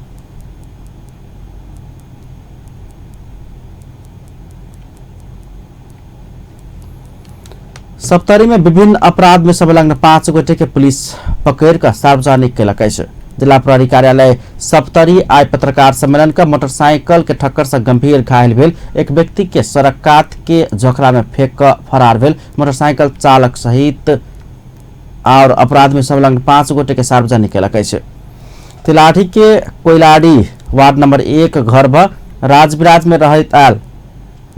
सप्तरी में विभिन्न अपराध में संलग्न 5 गोटे के पुलिस पकड़ कर सार्वजनिक केलक अछि। जिला प्रहरी कार्यालय सप्तरी आइ पत्रकार सम्मेलन का मोटरसाइकिल के ठक्कर से गंभीर घायल भेल एक व्यक्ति के सड़क कात के झोखरा में फेंक कर फरार भेल मोटरसाइकिल चालक सहित और अपराध में संलग्न 5 गोटे के सार्वजनिक केलक अछि। तिलाठी के कोइलाड़ी वार्ड नंबर 1 घर भ राजविराज में रहैत आयल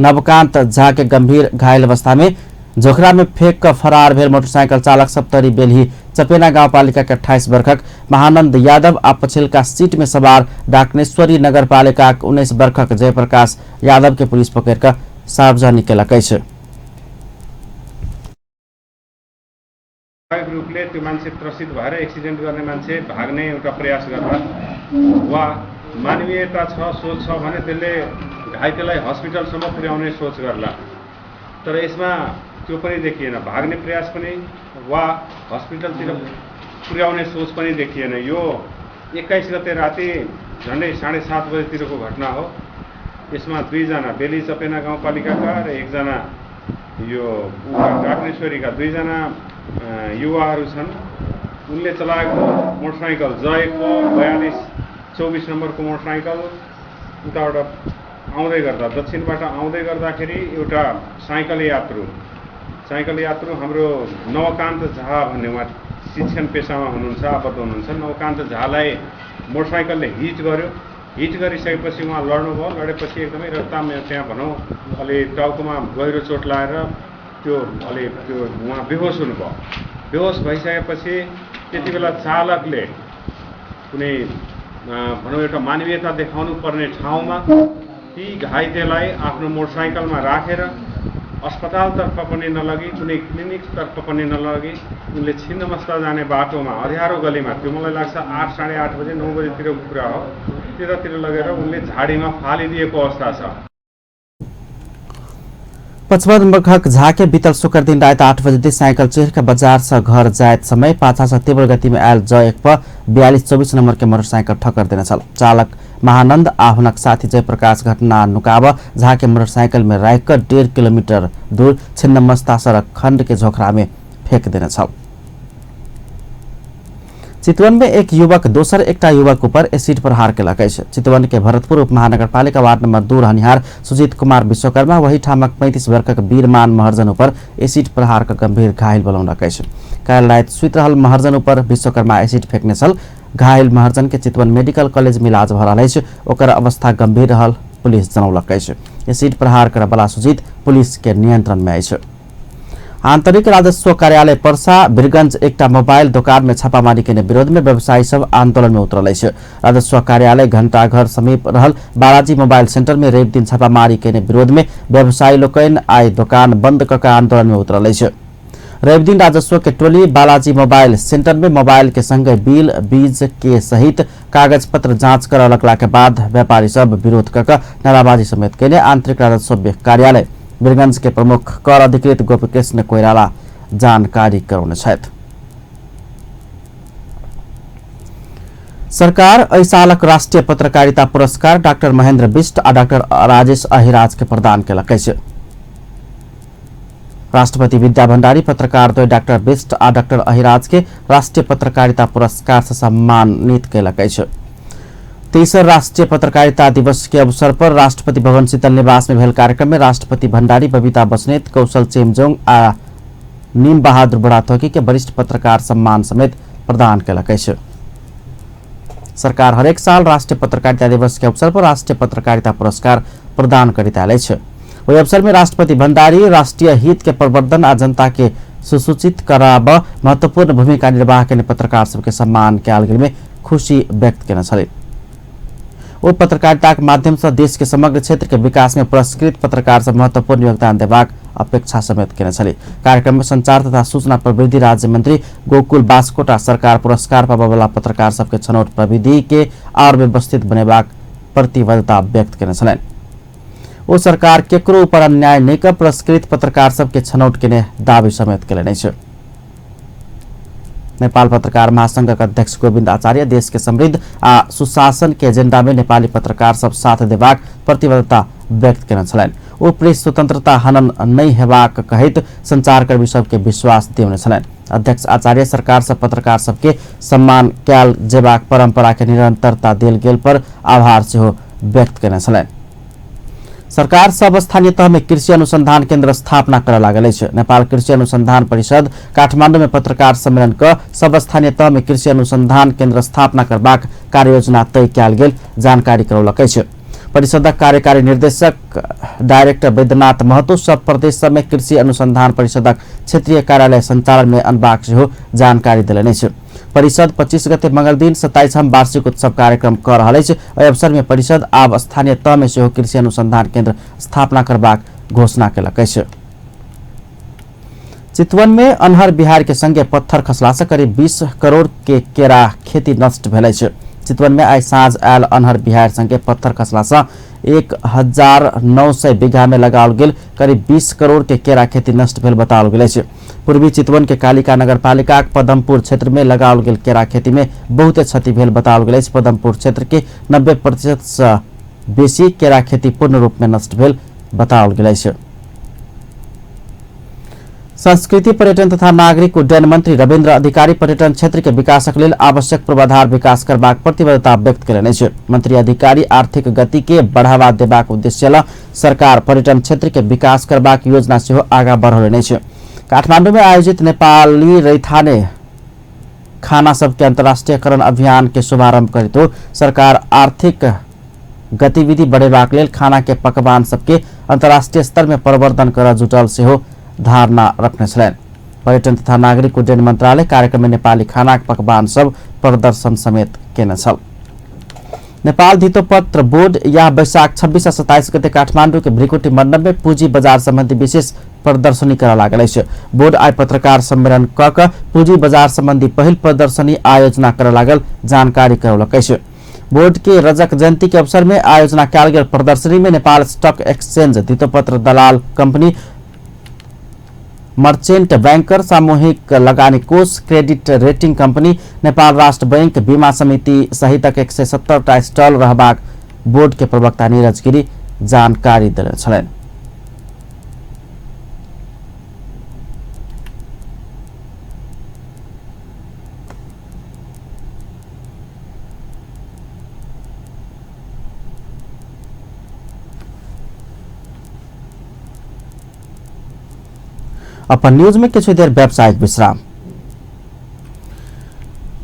नवकांत झा के गंभीर घायल अवस्था में झोखरा में फेंक कऽ फरार भेल मोटरसाइकिल चालक सप्तरी बेलही चपेना गाउँपालिका के 28 वर्षक महानंद यादव आ पछिलका सीट में सवार डाकनेश्वरी नगरपालिका 19 वर्षक जयप्रकाश यादव के पुलिस पकड़ कऽ सार्वजनिक केलक अछि। स्वाभाविक रूपले त्यो मान्छे त्रसित भएर एक्सिडेन्ट गर्ने मान्छे भाग्ने एउटा प्रयास गर्ला वा मानवीयता छ, सोच छ भने त्यसले घाइतेलाई हस्पिटलसम्म पुर्याउने सोच गर्ला। तर यसमा त्यो पनि देखिएन, भाग्ने प्रयास पनि वा हस्पिटलतिर पुर्याउने सोच पनि देखिएन। यो 21 गते राति झन्डै 7:30 बजेतिरको घटना हो। यसमा 2 जना बेली चपेना गाउँपालिकाका र 1 जना यो डाक्नेश्वरीका 2 जना युवाहरू छन्। उनले चलाएको मोटरसाइकल जयको 42 24 नम्बरको मोटरसाइकल उताबाट आउँदै गर्दा, दक्षिणबाट आउँदै गर्दाखेरि एउटा साइकल यात्रु हाम्रो नवकान्त झा भन्ने, उहाँ शिक्षण पेसामा हुनुहुन्छ, आबद्ध हुनुहुन्छ। नवकान्त झालाई मोटरसाइकलले हिट गर्यो। हिट गरिसकेपछि उहाँ लड्नुभयो। लडेपछि एकदमै रक्ताम त्यहाँ भनौँ अलि टाउकोमा गहिरो चोट लागेर त्यो अलि त्यो उहाँ बेहोस हुनुभयो। बेहोस भइसकेपछि त्यति बेला चालकले कुनै भनौँ एउटा मानवीयता देखाउनु पर्ने ठाउँमा ती घाइतेलाई आफ्नो मोटरसाइकलमा राखेर अस्पतालतर्फ पनि नलगी, कुनै क्लिनिकतर्फ पनि नलगी उनले छिन्नमस्ता जाने बाटोमा अँध्यारो गलीमा, त्यो मलाई लाग्छ 8, 8:30 बजे, 9 बजेतिरको कुरा हो, त्यतातिर लगेर उनले झाडीमा फालिदिएको अवस्था छ। 55 वर्षक झा के बीतल शुक्र दिन राति 8 बजे साइकिल चढ़ के बाजार से घर जाइत समय पाछा से तीव्र गति में आयल ज 1 प 42 24 नंबर के मोटरसाइकिल ठक्कर देने छल। चालक महानंद आ हुनक साथी जयप्रकाश घटना नुकाब झा के मोटरसाइकिल में राखि कऽ 1.5 किलोमीटर दूर छिन्नमस्ता सड़क खंड के झोखरा में फेंक देने छल। चितवन में एक युवक दोसर एकटा युवक ऊपर एसिड प्रहार केलक अछि। चितवन के भरतपुर उप महानगरपालिका वार्ड नंबर 2 रहनिहार सुजीत कुमार विश्वकर्मा वही ठामक 35 वर्षक वीरमान महर्जन ऊपर एसिड प्रहार क गंभीर घायल बनौलक अछि। काल्हि राति सुति रहल महर्जन ऊपर विश्वकर्मा एसिड फेंकने छल। घायल महर्जन के चितवन मेडिकल कॉलेज में इलाज भ रहल अछि। ओकर अवस्था गंभीर रहल पुलिस जनौलक अछि। एसिड प्रहार करय वाला सुजीत पुलिस के नियंत्रण में अछि। आंतरिक राजस्व कार्यालय पर्सा वीरगंज एकटा मोबाइल दोकान में छापामारी केने विरोध में व्यवसायी सब आंदोलन में उतरल अछि। राजस्व कार्यालय घंटाघर समीप रहल बालाजी मोबाइल सेंटर में रवि दिन छापामारी केने विरोध में व्यवसायी लोकनि आइ दोकान बंद क के आंदोलन में उतरल अछि। रवि दिन राजस्व के टोली बालाजी मोबाइल सेंटर में मोबाइल के संगे बिल बीज के सहित कागज पत्र जांच करऽ लगला के बाद व्यापारी सब विरोध क के नाराबाजी समेत केने आंतरिक राजस्व कार्यालय वीरगंज के प्रमुख कर अधिकृत गोपीकृष्ण कोइराला जानकारी करौने छथि। सरकार एहि सालक राष्ट्रीय पत्रकारिता पुरस्कार डाक्टर महेंद्र बिष्ट आ डाक्टर राजेश अहिराज के प्रदान केलक अछि। राष्ट्रपति विद्या भण्डारी पत्रकार द्वय डाक्टर बिष्ट आ डाक्टर अहिराज के राष्ट्रीय पत्रकारिता पुरस्कार से सम्मानित केलक अछि। तेसर राष्ट्रीय पत्रकारिता दिवस के अवसर पर राष्ट्रपति भवन शीतल निवास में भेल कार्यक्रम में राष्ट्रपति भण्डारी बबीता बस्नेत, कौशल चेमजोङ आ नीम बहादुर बुढाथोकी के वरिष्ठ पत्रकार सम्मान समेत प्रदान केलक अछि। सरकार हरेक साल राष्ट्रीय पत्रकारिता दिवस के अवसर पर राष्ट्रीय पत्रकारिता पुरस्कार प्रदान करैत आयल अछि। ओहि अवसर में राष्ट्रपति भण्डारी राष्ट्रीय हित के प्रवर्धन आ जनता के सुसूचित कराब महत्वपूर्ण भूमिका निर्वाह केने पत्रकार सबके सम्मान कयल गेल में खुशी व्यक्त केने छलनि। ओ पत्रकारिताक माध्यम से देश के समग्र क्षेत्र के विकास में पुरस्कृत पत्रकार सब महत्वपूर्ण योगदान देबाक अपेक्षा समेत केने छली। कार्यक्रम में संचार तथा सूचना प्रविधि राज्य मंत्री गोकुल बास्कोटा सरकार पुरस्कार पाबयवला पत्रकार सबके छनौट प्रविधि के आर व्यवस्थित बनेबाक प्रतिबद्धता व्यक्त केने छलनि। ओ सरकार केकरो ऊपर अन्याय नहि क पुरस्कृत पत्रकार सबके छनौट केने दावी समेत केलनि अछि। नेपाल पत्रकार महासंघक अध्यक्ष गोविन्द आचार्य देश के समृद्ध आ सुशासन के एजेंडा में नेपाली पत्रकार सब साथ देबाक प्रतिबद्धता व्यक्त केने छलनि। ओ प्रेस स्वतंत्रता हनन नहि हेबाक कहैत संचारकर्मी सबके विश्वास दियौने छलनि। अध्यक्ष आचार्य सरकार से पत्रकार सबके सम्मान कयल जेबाक परंपरा के निरंतरता देल गेल पर आभार सेहो व्यक्त केने छलनि। सरकार सब स्थानीय तह में कृषि अनुसंधान केंद्र स्थापना करऽ लागल अछि। नेपाल कृषि अनुसंधान परिषद काठमांडू में पत्रकार सम्मेलन क सब स्थानीय तह में कृषि अनुसंधान केंद्र स्थापना करबाक कार्ययोजना तय कयल गेल जानकारी करौलक अछि। परिषदक कार्यकारी निर्देशक डायरेक्टर वैद्यनाथ महतो सब प्रदेश सबमे कृषि अनुसंधान परिषदक क्षेत्रीय कार्यालय संचालन में अनबाक सेहो जानकारी देलनि अछि। परिषद 25 गते मंगल दिन 27हम वार्षिक उत्सव कार्यक्रम क रहल अछि। एहि अवसर में परिषद आब स्थानीय तह में सेहो कृषि अनुसंधान केंद्र स्थापना करबाक घोषणा केलक अछि। चितवन में अन्हर बिहार के संगे पत्थर खसला से करीब 20 करोड़ के केरा खेती नष्ट भेल अछि। चितवन में आइ साँझ आयल अन्हर बिहार संगे पत्थर खसला से 1900 बीघा में लगाओल गेल करीब 20 करोड़ के केरा खेती नष्ट भेल बताओल गेल अछि। पूर्वी चितवन के कालिका नगरपालिका पदमपुर क्षेत्र में लगाओल गेल केरा खेती में बहुते क्षति भेल बताओल गेल अछि। पदमपुर क्षेत्र के 90% से बेसी केरा खेती पूर्ण रूप में नष्ट भेल बताओल गेल अछि। संस्कृति पर्यटन तथा नागरिक उड्डयन मंत्री रविन्द्र अधिकारी पर्यटन क्षेत्र के विकासक लेल आवश्यक पूर्वाधार विकास करबाक प्रतिबद्धता व्यक्त कयलनि अछि। मंत्री अधिकारी आर्थिक गति के बढ़ावा देबाक उद्देश्य ल सरकार पर्यटन क्षेत्र के विकास करबाक योजना सेहो आगाँ बढ़ौलनि अछि। काठमांडू में आयोजित नेपाली रैथाने खाना सबके अंतर्राष्ट्रीयकरण अभियान के शुभारंभ करितो सरकार आर्थिक गतिविधि बढ़ेबाक लेल खाना के पकवान सबके अंतर्राष्ट्रीय स्तर में प्रवर्धन कर जुटल सेहो धारणा रखने छलनि। पर्यटन तथा नागरिक उड्डयन मंत्रालय कार्यक्रम में नेपाली खानाक पकवान सब प्रदर्शन समेत केने छल। नेपाल धितोपत्र बोर्ड या वैशाख 26 आ 27 गते काठमांडू के भ्रिकुटी मंडप में पूंजी बाजार संबंधी विशेष प्रदर्शनी करऽ लागल अछि। बोर्ड आइ पत्रकार सम्मेलन क कऽ पूंजी बाजार संबंधी पहिल प्रदर्शनी आयोजना करऽ लागल जानकारी करौलक अछि। बोर्ड के रजक जयंती के अवसर में आयोजना कयल गेल प्रदर्शनी में नेपाल स्टॉक एक्सचेंज, धितोपत्र दलाल कंपनी, मर्चेंट बैंकर, सामूहिक लगानी कोष, क्रेडिट रेटिंग कंपनी, नेपाल राष्ट्र बैंक, बीमा समिति सहितक 170 टा स्टॉल रहबाक बोर्ड के प्रवक्ता नीरज गिरी जानकारी देने छलनि। अपन न्यूज में किछु देर व्यावसायिक विश्राम।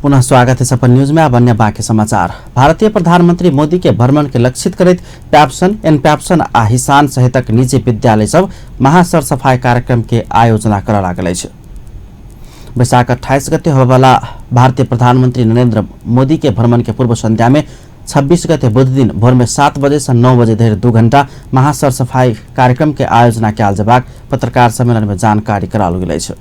पुनः स्वागत है अपन न्यूज में। अब अन्य बाकी समाचार। भारतीय प्रधानमंत्री मोदी के भ्रमण के लक्षित करैत प्याप्सन, एनप्याप्सन आ हिसान सहितक निजी विद्यालय सब महासर सफाई कार्यक्रम के आयोजना करऽ लागल अछि। वैशाख 28 गते होबयवला भारतीय प्रधानमंत्री नरेंद्र मोदी के भ्रमण के पूर्व संध्या में 26 गते बुध दिन भोर में 7 बजे से 9 बजे धरि 2 घंटा महासर सफाई कार्यक्रम के आयोजना कयल जेबाक पत्रकार सम्मेलन में जानकारी कराओल गेल अछि।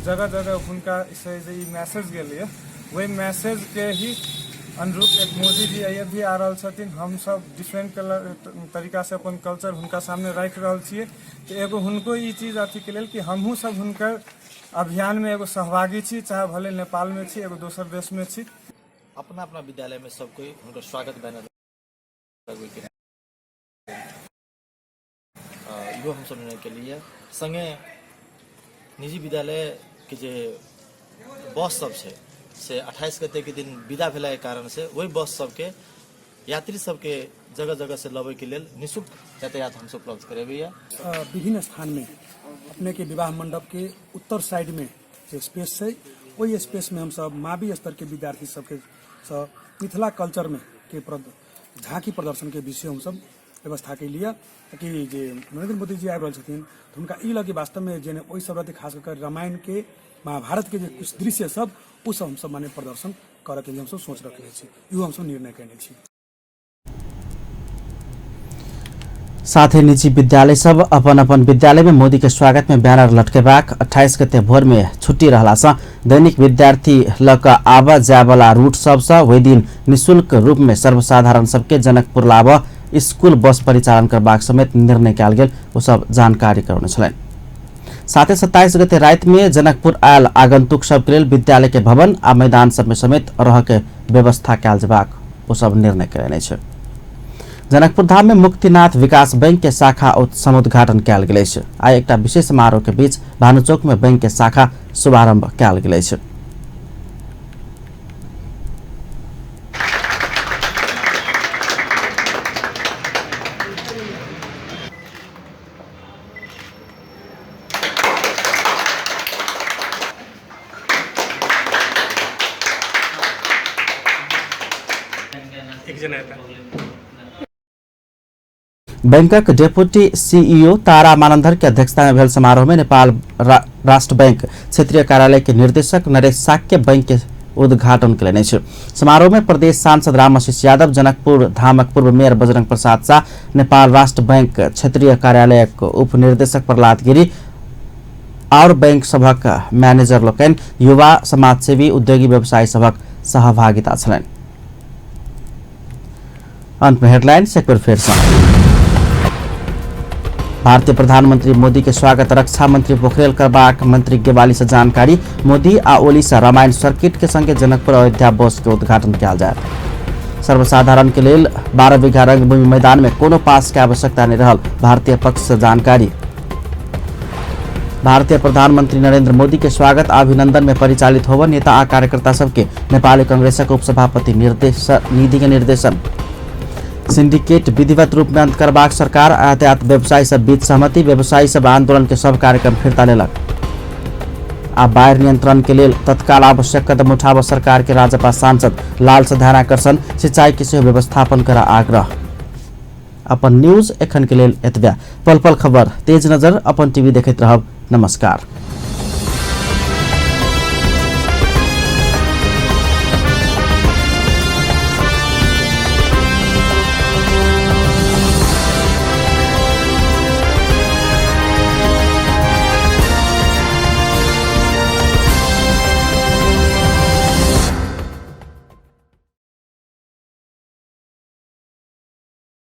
जगह जगह हुनका से जे ई मैसेज गेल, वही मैसेज के ही अनुरूप एक मोदी जी आइए भी आ रहल छथिन। हम सब डिफरेंट कलर तरीका से अपन कल्चर हुनका सामने राखि रहल छियै, तऽ एगो हुनको ई चीज अथी के लेल कि हमहूँ सब हुनकर अभियान में एगो सहभागी छी, चाहे भले नेपाल में छी एगो दोसर देश में छी। अपना अपना विद्यालय में सब कोई हुनकर स्वागत बैनर लगबैके इहो हमसब निर्णय केलियै। संगे निजी विद्यालय के जे बस सब छै से 28 गते के दिन विदा भेलाके कारण से ओहि बस सबके यात्री सबके जगह जगह से लबै के लेल निःशुल्क यातायात हमसब उपलब्ध करेबै। विभिन्न स्थान में अपने के विवाह मंडप के उत्तर साइड में जे स्पेस छै ओहि स्पेस में हमसब मावी स्तर के विद्यार्थी सबके मिथिला कल्चर में के झांकी प्रदर्शन के विषय हमसब व्यवस्था के लिए कि जे नरेंद्र मोदी जी आबि रहल छथिन तऽ हुनका ई लगे वास्तव में जे ओहि सब रहते खास कर रामायण के महाभारत के जे कुछ दृश्य सब ओ सब हमसब माने प्रदर्शन करऽ के लिए हमसब सोच रखने छी, इहो हमसब निर्णय केने छी। साथ ही निजी विद्यालय सब अपन अपन विद्यालय में मोदी के स्वागत में बैनर लटकेबाक 28 गते भोर में छुट्टी रहला से दैनिक विद्यार्थी ल क आबऽ जायवला रूट सबसँ ओहि दिन निःशुल्क रूप में सर्वसाधारण सबके जनकपुर लाबऽ स्कूल बस परिचालन करबाक समेत निर्णय कयल गेल ओ सब जानकारी करौने छलनि। साथे 27 गते राति में जनकपुर आयल आगंतुक सबके लेल विद्यालय के भवन आ मैदान सब में समेत रह के व्यवस्था कयल जेबाक ओ सब निर्णय कयने अछि। जनकपुर धाम में मुक्तिनाथ विकास बैंक के शाखा समुद्घाटन कयल गेल अछि। आइ एकटा विशेष समारोह के बीच भानुचौक में बैंक के शाखा शुभारंभ कयल गेल अछि। जेना हेतै। बैंकक डेप्यूटी सीईओ तारा मानंधर के अध्यक्षता में भेल समारोह में नेपाल राष्ट्र बैंक क्षेत्रीय कार्यालय के निर्देशक नरेश साक्य बैंक के उद्घाटन केलनि अछि। समारोह में प्रदेश सांसद रामआशीष यादव, जनकपुर धामक पूर्व मेयर बजरंग प्रसाद शाह, नेपाल राष्ट्र बैंक क्षेत्रीय कार्यालयक उप निर्देशक प्रहलाद गिरी और बैंक सभक मैनेजर लोकनि, युवा समाजसेवी, उद्योगी व्यवसायी सभक सहभागिता छलनि। अंत में हेडलाइंस एक बेर फेर सँ। भारतीय प्रधानमंत्री मोदी के स्वागत रक्षा मंत्री पोखरेल करबाक मंत्री गेवाली से जानकारी। मोदी आ ओली से रामायण सर्किट के संगे जनकपुर अयोध्या बस के उद्घाटन कयल जायत। सर्वसाधारण के लेल 12 बीघा रंगभूमि मैदान में कोनो पास के आवश्यकता नहीं रहल, भारतीय पक्ष से जानकारी। भारतीय प्रधानमंत्री नरेंद्र मोदी के स्वागत आ अभिनंदन में परिचालित होव नेता आ कार्यकर्ता सबके नेपाली कांग्रेसक उपसभापति निधि के निर्देशन। सिंडिकेट विधिवत रूप में अंत करबाक सरकार आ यातायात व्यवसायी सब बीच सहमति, व्यवसायी सब आंदोलन के सब कार्यक्रम फिर्ता लेलक। आ बाढ़ि नियंत्रण के लेल तत्काल आवश्यक कदम उठाब सरकार के राजपा सांसद लाल से ध्यानाकर्षण, सिंचाई के सेहो व्यवस्थापन कर आग्रह। अपन न्यूज एखन के लेल एतबे। पल पल खबर तेज नजर अपन टीवी देखैत रहब। नमस्कार।